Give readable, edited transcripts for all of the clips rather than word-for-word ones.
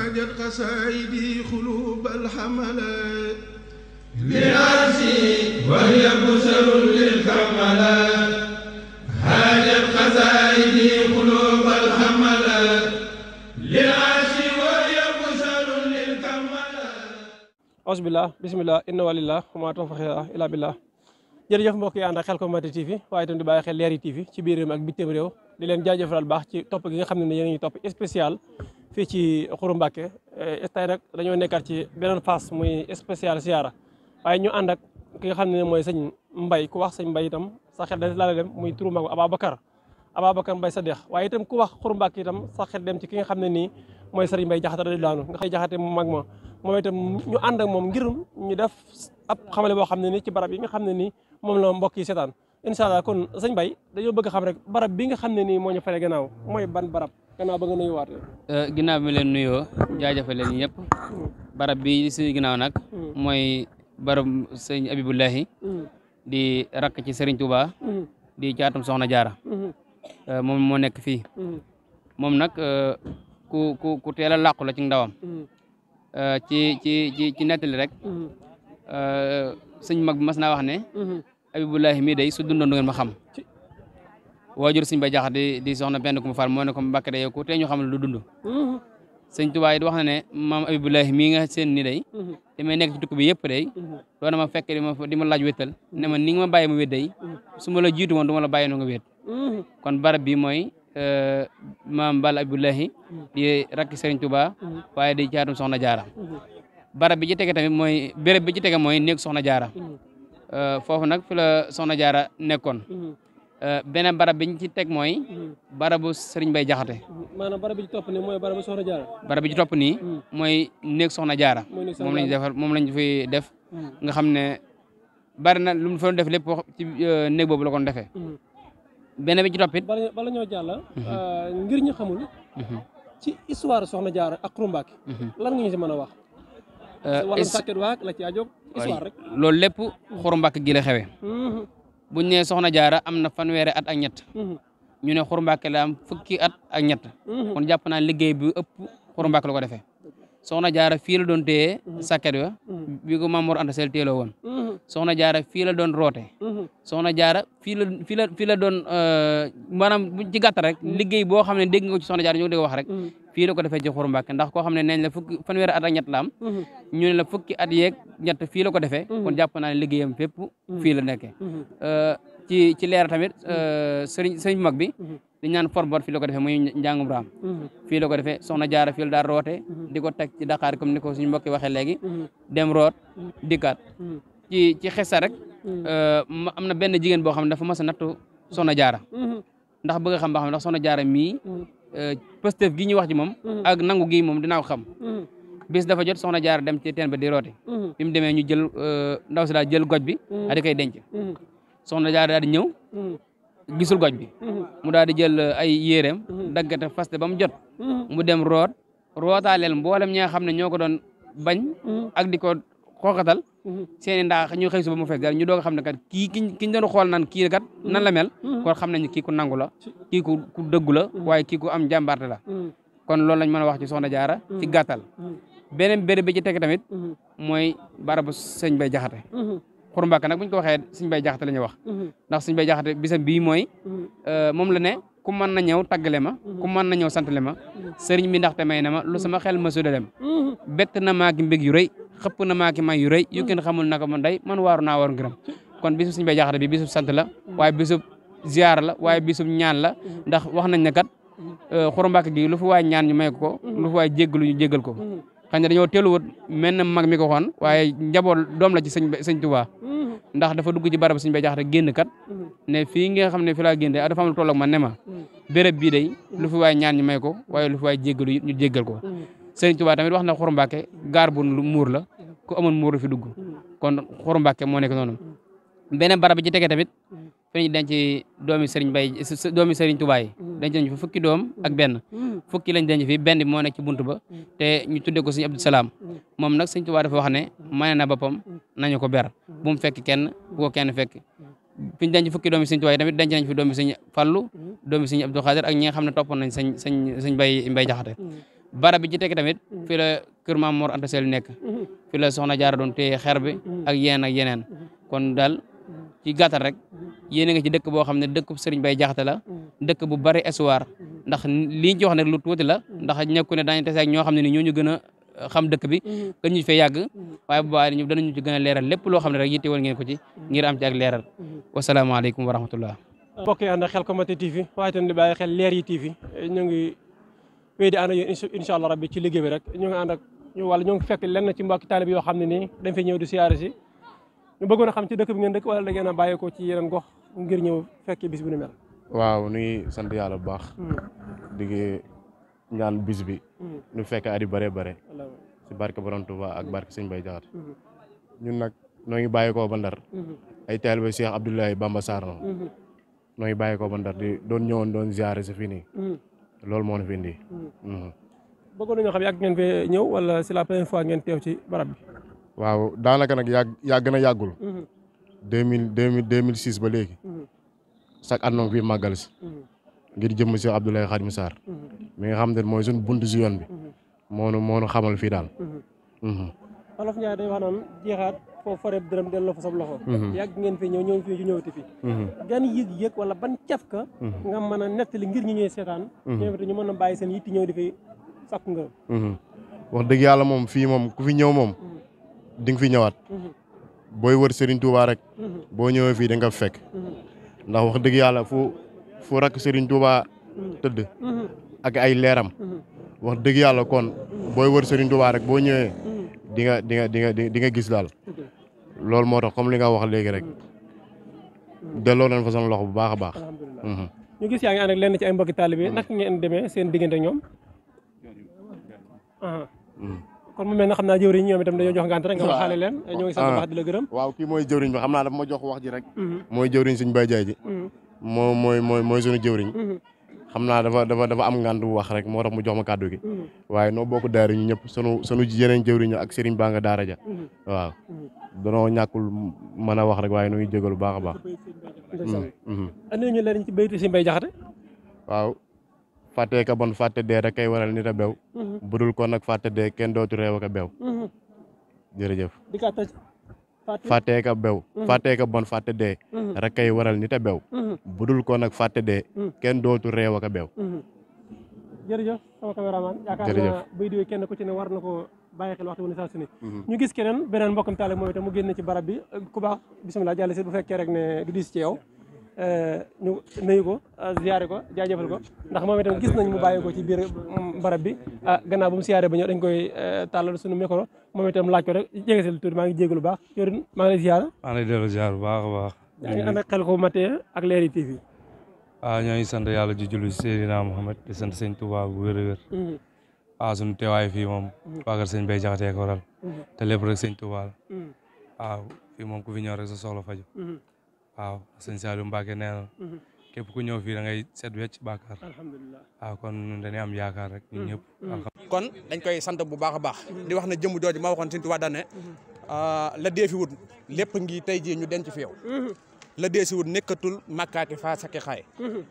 هاجت قصائدي قلوب الحملات للعرش وهي بشر للكملات هاجت قصائدي قلوب الحملات للعرش وهي بشر للكملات. أعوذ بالله بسم الله إن ولله وما توفيقي إلا بالله. jërëjëf mbokk yi ànd ak Khelcom TV waaye itam di bàyyi xel Leral TV ci biir réew mi ak bitim réew di leen jaajëfal baax ci topp gi nga xam ne yéen a ngi topp spécial fii ci Xuru Mbàkke tey nag dañoo nekkaat ci beneen phase muy spécial siyaara waaye ñu ànd ak ki nga xam ne mooy sëñ Mbay ku wax sëñ Mbay itam sa xel dañ la dem muy turu mag Ababacar Mbay sa dex waaye itam ku wax Xuru Mbàkke itam sa xel dem ci ki nga xam ne nii mooy Sëriñ Mbay Jaxate da daanu nga xëy jaxate mu mag ma moom itam ñu ànd ak moom ngir ñu def ab xamale boo xam ne nii ci barab yi nga xam ne nii moom la mbokk yi seetaan incha allah kon sëñ Bay dañoo bëgg xam rek barab bi nga xam ne nii moo ñu fare gannaaw mooy ban barab gannaaw ba nga nuyuwaat ginnaaw bi leen nuyoo jaajëfal leen ñëpp barab bi suñu ginnaaw nag mooy barab sëñ Abibullahi di rakk ci Sëriñ Tuuba di caatum Soxna Jaara moom moo nekk fii moom nag ku teel a làqu la ci ndawam ci nettali rek sëñ mag bi mas naa wax ne Abibullahi mii day su dundoon du ngeen ma xam waajur sëñ Bay Jaxate di soxna benn ku mu faal moo ne ko Mbàkke day yow ku tee ñu xam ne du dund sëñ Tuubaa it wax na ne maam Abibullahi mii nga seen ni day te may nekk ci tukki bi yëpp day doon na ma fekk di ma laaj wéttal ne ma ni nga ma bàyyi ma wét day su ma la jiitu woon du ma la bàyyi no nga wét kon barab bi mooy maam Balla Abibullahi di rakki Sëriñ Tuubaa waaye di caatum Soxna Jaara barab bi ci tege tamit mooy béréb bi ci tege mooy néeg Soxna Jaara foofu nag fi la Soxna Jaara nekkoon beneen barab bi ñu ci teg mooy barabu Sëriñ Bay Jaxate maanaam barab bi ci topp nii mooy barabu Soxna Jaara barab bi ci topp nii mooy néeg Soxna Jaara moom lañu defar moom lañu fi def nga xam ne bari na lu mu fa def lépp ci néeg boobu la kon defee beneen bi ci toppit bala ñoo jàll ngir ñu xamul ci histoire Soxna Jaara ak Xuru Mbàkke lan nga ñu si mën a wax wala sàkket waak la ci ajoog histoire rek loolu lépp Xuru Mbàkke gi la xewee buñ ne Soxna Jaara am na fanweeri at ak ñett ñu ne Xuru Mbàkke la am fukki at ak ñett kon jàpp naa liggéey bi ëpp Xuru Mbàkke la ko defee Soxna Jaara fii la doon téye sàkket wa bi ko Maam Mor Anta Sali téeloo woon Soxna Jaara fii la doon roote Soxna Jaara fii la doon maanaam ci gàttal rek liggéey boo xam ne dégg nga ko ci Soxna Jaara ñu dégg wax rek fii la ko defee ci Xuru Mbàkke ndax koo xam ne neñ la fanweeri at ak ñett la am ñu ne la fukki at yeeg ñett fii la ko defee kon jàpp naa ne liggéeyam fépp fii la nekkee ci leer tamit sëriñ mag bi di ñaan forbot fii la ko defee muy njàngum raam fii la ko defee Soxna Jaara fii la daal roote di ko teg ci Dakar comme ni ko suñu mbokki waxee léegi dem root dikkaat ci xesa rek am na benn jigéen boo xam ne dafa mas a nattu Soxna Jaara ndax bëgg a xam ba xam ndax Soxna Jaara mii Pastef gi ñuy wax ci moom ak nangu gi moom dinaa ko xam bis dafa jot Soxna Jaara dem ci teen ba di roote bi mu demee ñu jël ndaw si daal jël goj bi a di koy denc Soxna Jaara daal di ñëw gisul goj bi mu daal di jël ay yéreem daggate faste ba mu jot mu dem rootaaleel mboolem ñi nga xam ne ñoo ko doon bañ ak di ko xooxatal seeni ndax ñu xëy suba mu fees daal ñu doog a xam ne kat kiñ doon xool naan kii kat nan la mel kon xam nañu kii ku nangu la kii ku dëggu la waaye kii ku am jàmbarte la kon loolu lañ mën a wax ci Soxna Jaara ci gàttal beneen béréb bi ci teg tamit mooy barabu Sëñ Bay Jaxate Xuru Mbàkke nag bu ñu ko waxee Sëñ Bay Jaxate la ñuy wax ndax Sëñ Bay Jaxate bisam bii mooy moom la ne ku mën na ñëw taggale ma ku mën na ñëw santale ma sëriñ bi ndaxte may na ma lu sama xel ma suda dem bett na maa ki mbég yu rëy xëpp na maa ki may yu rëy yu kenn xamul naka man day man waaru naa war ngërëm kon bisub Sëñ Bay Jaxate bi bisub sant la waaye bisub ziar la waaye bisub ñaan la ndax wax nañ ne kat Xuru Mbàkke gi lu fi waay ñaan ñu may ko lu fi waay jéggalu ñu jéggal ko xëy na dañoo teeluwut mel na mag mi ko xoon waaye njaboot doom la ci sëñ Tuubaa ndax dafa dugg ci barab Sëñ Bay Jaxate génn kat ne fii nga xam ne fi laa génn dafa am lu toll ak man ne ma béréb bii day lu fi waay ñaan ñu may ko waaye lu fi waay jéggalu ñu jéggal ko Sëñ Tuubaa tamit wax na Xuru Mbàkke gaar bu muur la ku amoon muur la fi dugg kon Xuru Mbàkke moo nekk noonu beneen barab bi ci tege tamit fi ñu denc doomi Sëriñ Tuubaa yi denc nañ fi fukki doom ak benn fukki lañ denc fi benn bi moo nekk ci buntu ba te ñu tuddee ko Sëriñ Abdou Salaam moom nag Sëriñ Tuubaa dafa wax ne may na boppam nañu ko ber bu mu fekk kenn bu ko kenn fekk fi ñu denc fukki doomi Sëriñ Tuubaa yi tamit denc nañ fi doomi Sëriñ Fallu doomi Sëriñ Abdou Xaadir ak ñi nga xam ne toppoon nañ sëñ Mbay Jaxate barab bi ci tekk tamit fii la kër Maam Mor Anta Sali nekk fii la Soxna Jaara doon téye xeer bi ak yeneen kon daal ci gàttal rek yéen a nga ci dëkk boo xam ne dëkk Serigne Baye Diakhaté la dëkk bu bari histoire ndax lii ñu ci wax nag lu tuuti la ndax ñekku ne daañu tase ak ñoo xam ne ni ñoo ñu gën a xam dëkk bi gën ñu fee yàgg waaye bu baax ñu danañu ci gën a leeral lépp loo xam ne rek yitte woon ngeen ko ci ngir am ci ak leeral wasalaamaaleykum wa rahmatullah mbokk yi ànd ak Khelcom TV waaye itam di bàyyi xel Leral TV ñu ngi wéy di ànd ak yéen incha allah rabbi ci liggéey bi rek ñu ngi ànd ak wala ñu ngi fekk lenn ci mbokki taalib yoo xam ne nii dañ fay ñëw di siyaare si ñu bëggoon a xam ci dëkk bi ngeen dëkk wala da ngeen a bàyyi ko ci yeneen gox ngir ñëw fekkee bis bu ni mel. waaw nuy sant yàlla bu baax di ñaan bis bi ñu fekk at yu bëree bëre si barke Borom Touba ak barke Sëñ Baye Diakhaté ñun nag noo ngi bàyyi ko ba Ndar ay taalibe Cheikh Abdoulaye Bamba Sarr noo ngi bàyyi ko ba Ndar di doon ñëwoon doon ziare si fii nii loolu moo na fi indi. bëggoon nañoo xam yàgg ngeen fee ñëw wala c'est la première fois ngeen teew ci barab bi. waaw daanaka nag yàgg na yàggul 2006 ba léegi chaque at noo fi màggal si ngir jëmm si Abdoulaye Khadim Sarr mi nga xam ne mooy suñu bunt si yoon bi moo nu xamal fii daal. Wolof Njaay day wax naan jeexaat foofu foreb dërëm delloo fa sab loxo. yàgg ngeen fi ñëw fi ñëwati fi. gan yëg-yëg wala ban cafka nga mën a nettali ngir ñi ñëw seetaan. ñoom it ñu mën a bàyyi seen yitti ñëw di fi sakku nga. wax dëgg yàlla moom fii moom ku fi ñëw moom di nga fi ñëwaat. booy wër Serigne Touba rek boo ñëwee fii da nga fekk ndax wax dëgg yàlla fu rakk Serigne Touba tëdd ak ay leeram wax dëgg yàlla kon booy wër Serigne Touba rek boo ñëwee di nga gis daal loolu moo tax comme li nga wax léegi rek delloo nañ fa sama loxo bu baax a baax. ñu gis yaa ngi ànd ak lenn ci ay mbokki taalibe naka ngeen demee seen diggante ñoom. kon mu mel na xam naa jëwriñ ñoom itam dañoo jox ngànt rek nga waxaale leen ñoo ngi sant baax di la gërëm. waaw kii mooy jëwriñ bi xam naa dafa ma jox wax ji rek. mooy jëwriñ Sëñ Baye Jaay ji. mooy suñu jëwriñ. xam naa dafa am ngànt bu wax rek moo tax mu jox ma kàddu gi. waaye noo bokk daara ñu ñëpp sunu yeneen jëwriñ ak Serigne Ba nga daara ja. waaw danoo ñàkkul mën a wax rek waaye nu ngi jégalu baax a baax. andi ñu leen ci baytu Sëñ Baye Jaxate. waaw. fàttee ka bon fàtte dee rek kay waral nit a bew budul ko nag fàtte dee kenn dootu réew ak a bew jërëjëf fàttee ka bon fàtte dee rek kay waral nit a bew budul ko nag fàtte dee kenn dootu réew ak a bew jërëjëf sama caméraman yaakaar naa bay diwee kenn ku ci ne war na ko bàyyi xel waxtu wu ne saa su ne ñu gis beneen mbokkam taale moom itam mu génn ci barab bi ku baax bisimilah jàll si bu fekkee rek ne du diis ci yow ñu nuyu ko ziyaare ko jaajëfal ko ndax moom itam gis nañ mu bàyyi ko ci biir barab bi gannaaw bu mu siyaare ba ñëw dañ koy tàllal suñu micro moom itam laaj ko rek jege si lu tuuti maa ngi jégalu baax yorin maa ngi lay ziyaare maa ngi lay dellu ziyaar bu baax a baax yaa ngi ànd ak Khelcom ak Leral TV waaw ñoo ngi sant yàlla di julli Seydina Muhammad di sant sëñ Touba bu wér a wér waaw suñu teewaay fii moom waa kër Sëñ Baye Diakhaté ko waral te lépp rek sëñ Touba la waaw fii moom ku fi ñëw rek sa soxla faju waaw sëñ Saliou Mbacke nee na képp ku ñëw fii da ngay seet wecc bàkkaar waaw kon ñun dañuy am yaakaar rek ñun ñëpp kon dañ koy sant bu baax a baax di wax ne jëmm jooju ma waxoon sëñ Tuubaa daan ne la dee fi wut lépp ngi tey jii ñu denc fi yow la dee si wut nekkatul màkkaaki faa saki xaay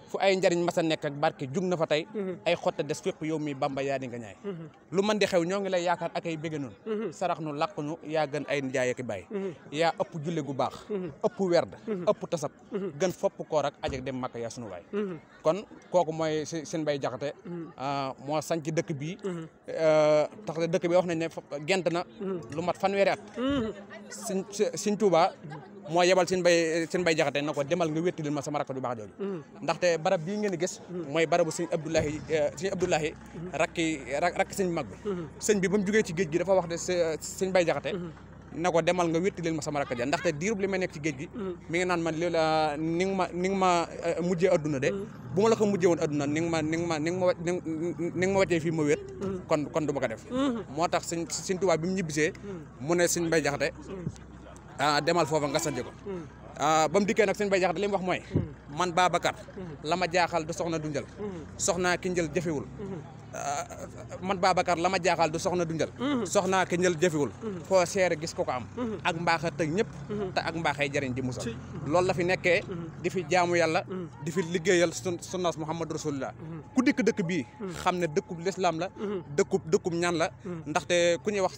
fu ay njariñ masa nekk ak barke jug na fa tey ay xotte des fépp yow mi Bamba yaa di nga ñaay lu mën di xew ñoo ngi lay yaakaar ak ay bégge noonu sarax nu làq nu yaa gën ay njaay ak bàyyi yaa ëpp julle gu baax ëpp werd ëpp tasab gën fopp koor ak ajak dem màkk yaa sunu waay kon kooku mooy Sëñ Baye Diakhaté moo sanc dëkk bii tax dëkk bi wax nañ ne gent na lu mat fanweeri at Sëñ Tuubaa moo yebal Sëñ Baye Diakhaté na ko demal nga wéttalil ma sama rakk du baax jooju ndaxte barab bii ngeen di gis mooy barabu Sëñ Abdoulahi rakki sëñ mag bi sëñ bi ba mu jógee ci géej gi dafa wax de Sëñ Baye Diakhaté na ko demal nga wéttalil ma sama rakk ja ndaxte diirub li may nekk ci géej gi mi ngi naan man ni nga ma mujjee adduna de bu ma la ko mujjee woon adduna ni nga ma wàccee fii ma wét kon du ma ko def moo tax Sëñ Tuubaa bi mu ñibbisee mu ne Sëñ Baye Diakhaté demal foofa nga sant ko ba mu dikkee nag sëñ Bay Jaxate li mu wax mooy man Babacar la ma jaaxal du soxna du njël soxnaa ki njël jëfewul man Babacar la ma jaaxal du soxna du njël soxnaa ki njël jëfewul foo seere gis ko am ak mbaaxa tëg ñëpp te ak mbaaxay jariñ di musal loolu la fi nekkee di fi jaamu yàlla di fi liggéeyal sunnas Muhammadu Rasulullah ku dikk dëkk bii xam ne dëkkub lislaam la dëkkub ñaan la ndaxte ku ñuy wax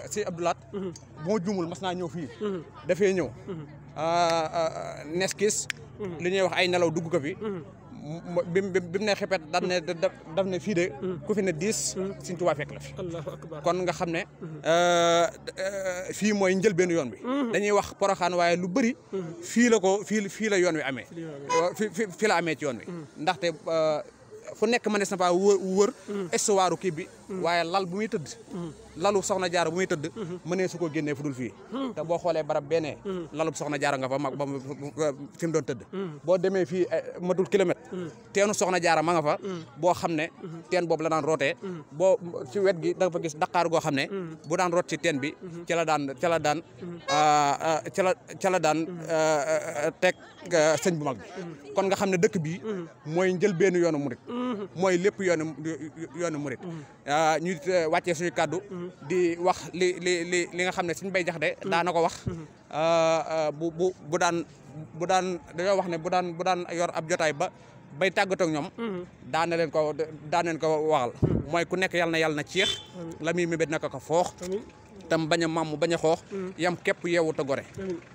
si Abdoulaat bu ma juumul mas naa ñëw fii dafay ñëw neskis li ñuy wax ay nelaw dugg ko fi bi mu ne xepet daf ne fii de ku fi ne 10 Sëñ Tuubaa fekk la fi kon nga xam ne fii mooy njëlbeenu yoon bi dañuy wax Poroxaan waaye lu bëri fii la yoon wi amee fii la amee ci yoon wi ndaxte fu nekk mënees na fa wër histoire kii bi waaye lal bu muy tëdd lalu soxna jaara bu muy tëdd mënee su ko génnee fu dul fii te boo xoolee barab benee lalu soxna jaara nga fa mag ba fi mu doon tëdd boo demee fii matul kilomètre teenu soxna jaara ma nga fa boo xam ne teen boobu la daan rootee boo ci wet gi da nga fa gis daqaar goo xam ne bu daan root ci teen bi ca la daan teg sëñ bu mag bi kon nga xam ne dëkk bi mooy njëlbeenu yoonu murit mooy lépp yoonu murit ñu wàccee suñu kàddu di wax li nga xam ne Sëñ Bay Jaxate daana ko wax bu daan dañoo wax ne bu daan yor ab jotaay bay tàggatoo ak ñoom daan leen ko waxal mooy ku nekk yàlla na ceex la muy mébét naka ko foox tam bañ a maam bañ a xoox yam képp yeewu te gore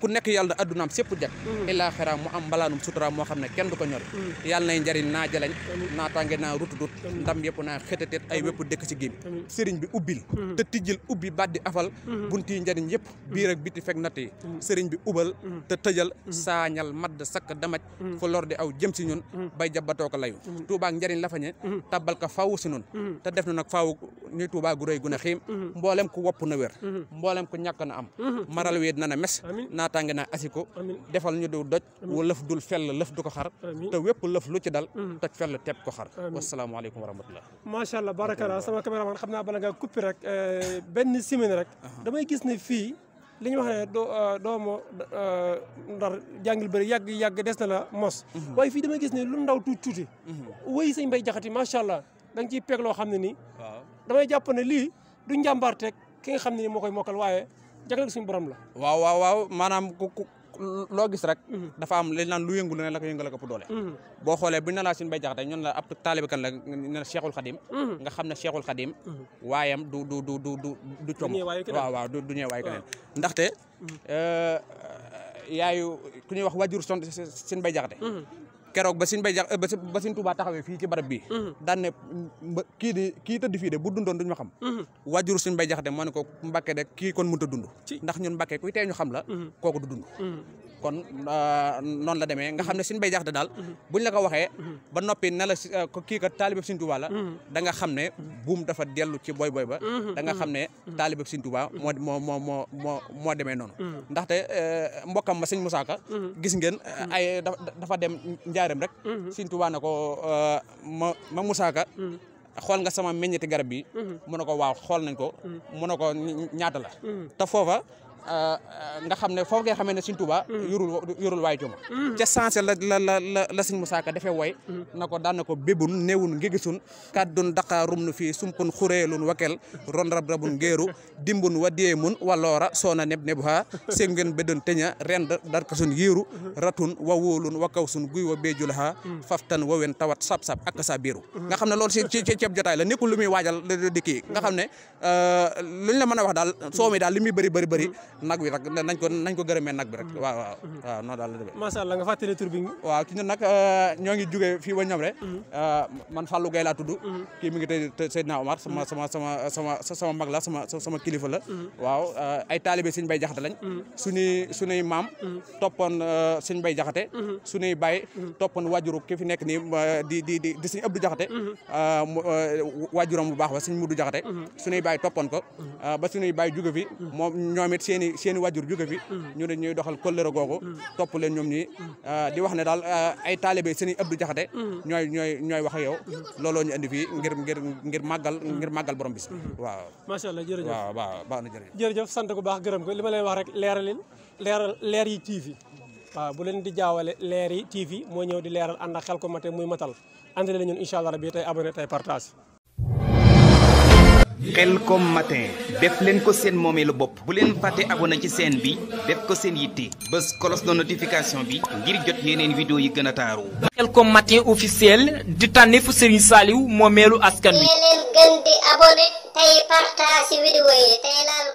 ku nekk yàlla na addunaam sépp jag illaa xira mu am mbalaanum sutura moo xam ne kenn du ko ñori yàlla nay njariñ naa jalañ naa tànge naa rututut ndam yëpp naa xëtatet ay wépp dëkk ci géem sëriñ bi ubbil te tijjil ubbi baddi afal bunti njariñ yëpp biir ak biti fekk natt yi sëriñ bi ubal te tëjal saañal madd sakk damaj fu lor di aw jëm si ñun bay jabatoo ko layu tuubaak njariñ la fañe tabbal ko faaw si ñun te def na nag faaw ñuy tuubaa gu rëy gu ne xiim mboolem ku wopp na wér mboolem ko ñàkk na am maral weet na mes naataange naa asiko defal ñu du doj wa lëf dul fell lëf du ko xar te wépp lëf lu ci dal toj fell tepp ko xar wasalaamaaleykum wa rahmatullah macha allah barakala sama caméraman xam naa bala nga coupé rek benn semaine rek damay gis ne fii li ñu wax ne doomu ndar jàngil bëri yàgg des na la mos waaye fii damay gis ne lu ndaw tuuti wéy Sëñ Bay Jaxate macha allah da nga ciy peeg loo xam ne nii damay jàpp ne lii du njàmbaarteeg ki nga xam ne ni moo koy mokkal waaye jagleel suñu borom la. waaw maanaam loo gis rek. dafa am li naan lu yëngu lu ne la ko yëngal ko ëpp doole. boo xoolee buñ ne laa Sëñ Bay Jaxate ñun la ab taalibe kan la ne la Cheikhul Khadim. nga xam ne Cheikhul Khadim. waayam du com. waaw du ñëwaay keneen ndaxte. yaayu ku ñuy wax wajur son Sëñ Bay Jaxate. keroog ba Sëñ Bay Jaxate ba Sëñ Tuubaa taxawee fii ci barab bi daan ne kii tëdd fii de bu dundoon duñu ma xam wajuru Sëñ Bay Jaxate moo ne ko Mbàkke de kii kon mënut a dund ndax ñun Mbàkke kuy tee ñu xam la kooku du dund kon noonu la demee nga xam ne Sëñ Bay Jaxate daal buñ la ko waxee ba noppi ne la kii kat taalibeb Sëñ Tuubaa la da nga xam ne buum dafa dellu ci boy ba da nga xam ne taalibeb Sëñ Tuubaa moo demee noonu ndaxte mbokkam ma Sëñ Musaa Ka gis ngeen ay dafa dem njaareem rek Sëñ Tuubaa na ko ma Musaa Ka xool nga sama meññeti garab bi mu ne ko waaw xool nañ ko mu ne ko ñaata la te foofa nga xam ne foofu ngay xamee ne Sëñ Tuubaa yorul waay cuma ca sensé la Sëñ Musaa Ka defee woy na ko daan na ko bébun néewun ngigisun kaddun daqaarum nu fii sumpun xureelun wakel ron rab-rabun ngéeru dimbun wa deemun waloora soona neb-nebha seg ngeen bedon teña rend darka sun yiiru ratun wa wóolun wa kaw sun guy wa beejulaha faftan wa wen tawat sab-sab ak sa biiru nga xam ne loolu ci ceeb jotaay la nekkul lu muy waajal di kii nga xam ne luñ la mën a wax daal soo mi daal li muy bëri nag bi rek nañ ko gërëmee nag bi rek waaw noonu daal la demee. macha allah nga fàttali tur bi. waaw ci ñun nag ñoo ngi jugee fii ba ñoom rek man Fallou Gueye laa tudd kii mi ngi tey Seydina Omar sama mag la sama kilifa la waaw ay taalibe Sëñ Bay Jaxate lañ suñuy maam toppoon Sëñ Bay Jaxate suñuy baay toppoon wajuru ki fi nekk nii di Sëñ Abdou Jaxate wajuram bu baax ba Sëñ Mudu Jaxate suñuy baay toppoon ko ba suñuy baay jóge fi moom ñoom it seeni wajur jóge fi ñu ne ñuy doxal kóllëre googu topp leen ñoom ñi di wax ne daal ay taalibe Sëñ Abdou Jaxate ñooy wax ak yow looloo ñu andi fii ngir màggal borom bis waaw macha allah jërëjëf waaw baax na jërëjëf sant ko baax gërëm ko li ma leen wax rek leeral Leer yi TV waaw bu leen di jaawale Leeri TV moo ñëw di leeral ànd ak Khelcom matin muy matal ànd leen ñun incha allah rabbi tey abonné tey partage. Khelcom matin def leen ko seen moomeelu bopp bu leen fàtte abonné ci chaîne bi def ko seen yitte bés cloche de notification bi ngir jot yeneen vidéo yi gën a taaru. Khelcom matin officiel di tànneefu Serigne Saliou moomeelu askan wi. leen gën di abonné tey partage vidéo yi tey laal